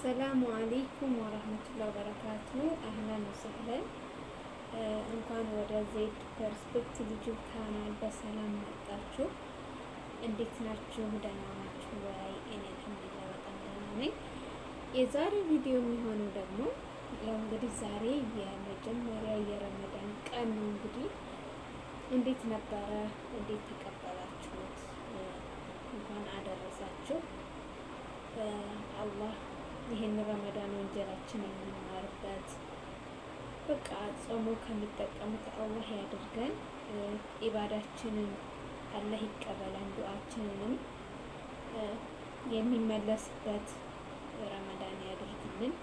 السلام عليكم ورحمة الله وبركاته። أهلا وسهلا። እንኳን ወደ ዜድ ፐርስፔክቲቭ ዩቲዩብ ቻናል በሰላም መጣችሁ። እንዴት ናችሁ? ደህና ናችሁ ወይ? እኔ الحمد لله በጣም ደህና ነኝ። የዛሬ ቪዲዮ የሚሆነው ደግሞ ያው እንግዲህ ዛሬ የመጀመሪያ የረመዳን ቀን ነው። እንግዲህ እንዴት ነበረ? እንዴት ተቀበላችሁት? እንኳን አደረሳችሁ። አላህ ይህን ረመዳን ወንጀላችን የምንማርበት፣ በቃ ጾሙ ከሚጠቀሙት አላህ ያድርገን። ኢባዳችንን አላህ ይቀበለን፣ ዱዓችንንም የሚመለስበት ረመዳን ያድርግልን።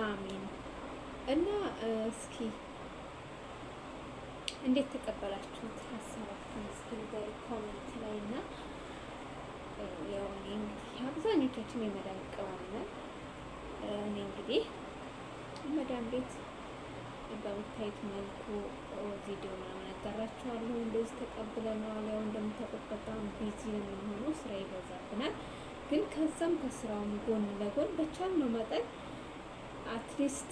አሚን። እና እስኪ እንዴት ተቀበላችሁት? ሀሳባችሁን እስኪ ንገሩ comment ላይ። እና ያው እኔ እንግዲህ አብዛኞቻችን የመዳም ቅመም ነን። እኔ እንግዲህ መዳም ቤት በምታዩት መልኩ ቪዲዮ ምናምን አጋራችኋለሁ። እንደዚህ ተቀብለነዋል። ያው እንደምታውቁት በጣም busy ነው የምንሆነው፣ ስራ ይበዛብናል። ግን ከዛም ከስራውም ጎን ለጎን በቻልነው መጠን at least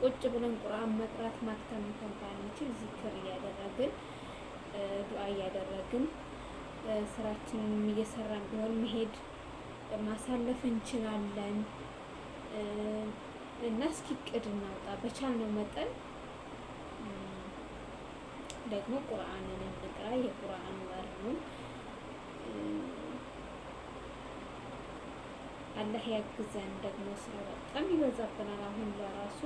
ቁጭ ብለን ቁርአን መቅራት ማክተም እንኳን ባንችል ዚክር እያደረግን፣ ዱዓ እያደረግን፣ ስራችንን እየሰራን ቢሆን መሄድ ማሳለፍ እንችላለን። እና እስኪ እቅድ እናውጣ። በቻልነው መጠን ደግሞ ቁርአንን እንቅራ። የቁርአን ወር ነው። አላህ ያግዘን። ደግሞ ስራ በጣም ይበዛብናል። አሁን ለራሱ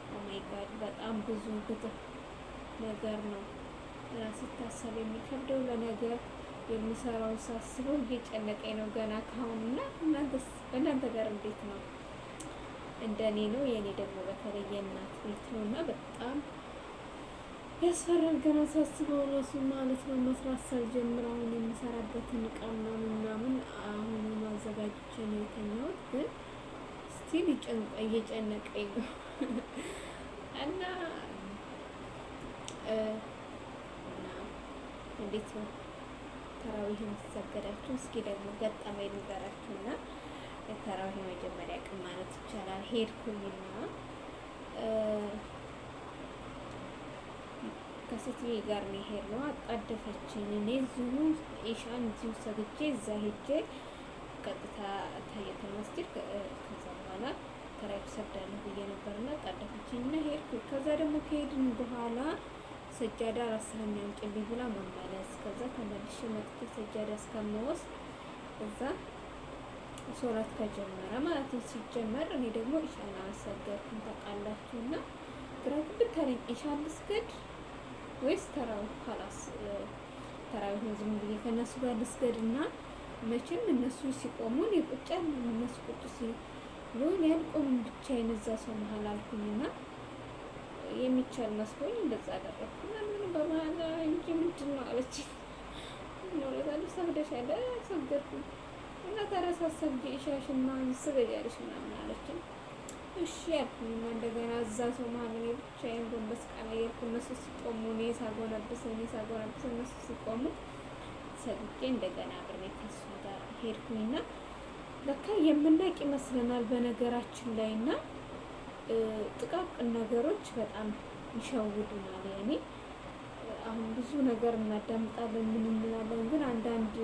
oh my God በጣም ብዙ ግጥም ነገር ነው እና ሲታሰብ የሚከብደው፣ ለነገ የምሰራው ሳስበው እየጨነቀኝ ነው ገና ካሁን። እና እናንተ ጋር እንዴት ነው? እንደኔ ነው? የእኔ ደግሞ በተለይ የእናት ቤት ነው እና በጣም ያስፈራል። ገና ሳስበው ራሱ ማለት ነው። መስራት ሳልጀምር አሁን የምሰራበትን እቃ ምናምን ምናምን አሁኑ አዘጋጅቼ ነው የተኛሁት፣ ግን still እየጨነቀኝ ነው። እና እንዴት ነው ተራዊህን ሰገዳችሁ? እስኪ ደግሞ ገጠመኝ ልንገራችሁና ተራዊህ መጀመሪያ ቀን ማለት ይቻላል ሄድኩኝና ከሴትዬ ጋር ነው የሄድነው። አጣደፈችኝ። እኔ እዚሁ ኢሻን እዚሁ ሰግጄ እዛ ሄጄ ቀጥታ تحية المسجد ከዛ በኋላ ተራዊህ ሰግዳለሁ ብዬ ነበርና አጣደፈችኝ እና ሄድኩ። ከዛ ደግሞ ከሄድን በኋላ ሰጃዳ ረሳኸኝ አምጪልኝ ብላ መመለስ፣ ከዛ ተመልሼ መጥቼ ሰጃዳ እስከምወስድ እዛ ሶላት ከጀመረ ማለት ነው። ሲጀመር እኔ ደግሞ ኢሻን አልሰገድኩም ታውቃላችሁ። እና ግራ ግብት አለኝ። ኢሻን ልስገድ ወይስ ተራዊህ? خلاص ተራዊህን ዝም ብዬ ከእነሱ ጋር ልስገድ እና መቼም እነሱ ሲቆሙ እኔ ቁጭ፣ እነሱ ቁጭ ሲሉ እኔ አልቆምም ብቻዬን እዛ ሰው መሀል አልኩኝና የሚቻል መስሎኝ እንደዛ አደረግኩ። እና ምንም በመሀል እንጂ ምንድን ነው አለችኝ። ነው ለታለሁ ሰግደሻል? ሰገድኩኝ። እና ታዲያ ሳትሰግጂ ኢሻሽማ ስገጃለሽ ምናምን አለችኝ። እሺ ያልኩኝ እና እንደገና እዛ ሰው መሀል እኔ ብቻዬን ጎንበስ ቀና እያልኩ፣ እነሱ ሲቆሙ እኔ ሳጎነብስ እነሱ ሲቆሙ ሰግጄ እንደገና አብሬ ከእሷ ጋር ሄድኩኝና ለካ የምናውቅ ይመስለናል በነገራችን ላይ እና ጥቃቅን ነገሮች በጣም ይሸውዱናል። ያኔ አሁን ብዙ ነገር እናዳምጣለን፣ ምን እንላለን፣ ግን አንዳንድ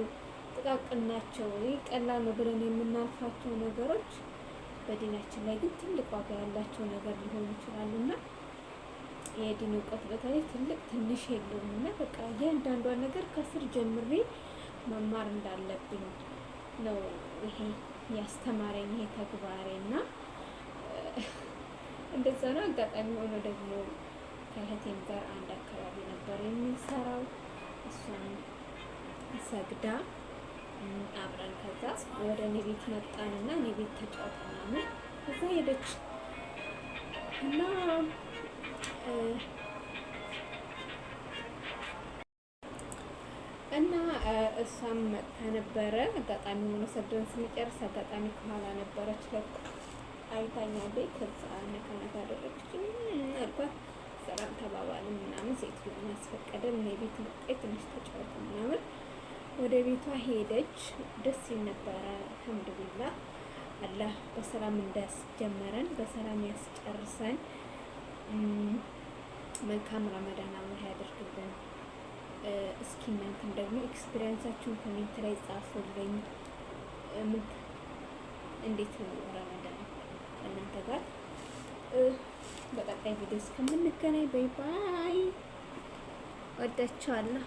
ጥቃቅን ናቸው ቀላል ነው ብለን የምናልፋቸው ነገሮች በዲናችን ላይ ግን ትልቅ ዋጋ ያላቸው ነገር ሊሆኑ ይችላሉ። እና የዲን እውቀት በተለይ ትልቅ ትንሽ የለውም እና በቃ እያንዳንዷን ነገር ከስር ጀምሬ መማር እንዳለብኝ ነው ይሄ ያስተማረኝ ይሄ ተግባሬ። እና እንደዛ ነው። አጋጣሚ ሆኖ ደግሞ ከእህቴም ጋር አንድ አካባቢ ነበር የምንሰራው። እሷን ሰግዳ አብረን ከዛ ወደ እኔ ቤት መጣንና እኔ ቤት ተጫወተ ምናምን ከዛ ሄደች። እና እሷም መጥታ ነበረ። አጋጣሚ ሆኖ ሰግደን ስንጨርስ አጋጣሚ ከኋላ ነበረች፣ ለካ አይታኛለች። ከዛ ነካ ነካ አደረገች አልኳት። ሰላም ተባባልን ምናምን፣ ሴትዮዋን አስፈቀደን። እኔ ቤት መጣች፣ ትንሽ ተጫወተ ምናምን። ወደ ቤቷ ሄደች። ደስ ይል ነበረ። አልሐምዱሊላህ አላህ በሰላም እንዳስጀመረን በሰላም ያስጨርሰን። መልካም ረመዳን አላህ ያደርግልን። እስኪ እናንተም ደግሞ experience ኣችሁን comment ላይ ጻፉልኝ። ምን እንዴት ነው ረመዳን እናንተ ጋር? በቀጣይ ቪዲዮ እስከምንገናኝ bye bye። ወዳችኋለሁ።